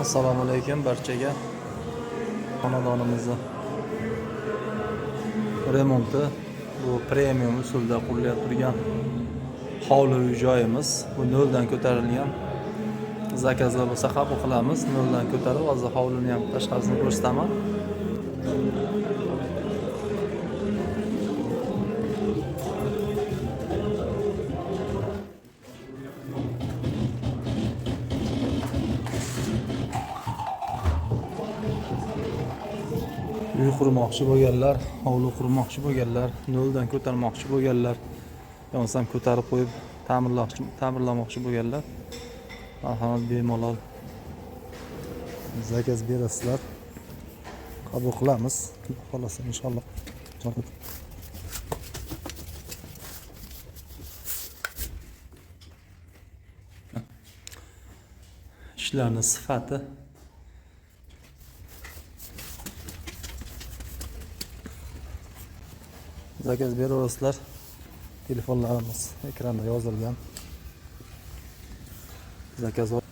Assalomu alaykum barchaga. Xonadonimizni remonti bu premium usulda qurilayotgan turgan hovli uy joyimiz. Bu noldan ko'tarilgan. Zakazlar bo'lsa qabul qilamiz. Noldan ko'tarib, hozir hovlini ham tashqarisini ko'rsataman. Uy qurmoqchi bo'lganlar, hovli qurmoqchi bo'lganlar, noldan ko'tarmoqchi bo'lganlar, yo bo'lmasam ko'tarib qo'yib ta'mirlamoqchi bo'lganlar marhamat, bemalol zakaz berasizlar. Qabul qilamiz. Xudo xohlasa inshaalloh. Ishlarni sifati. Zakaz beraverasizlar. Telefonlarimiz ekranda yozilgan. Zakaz.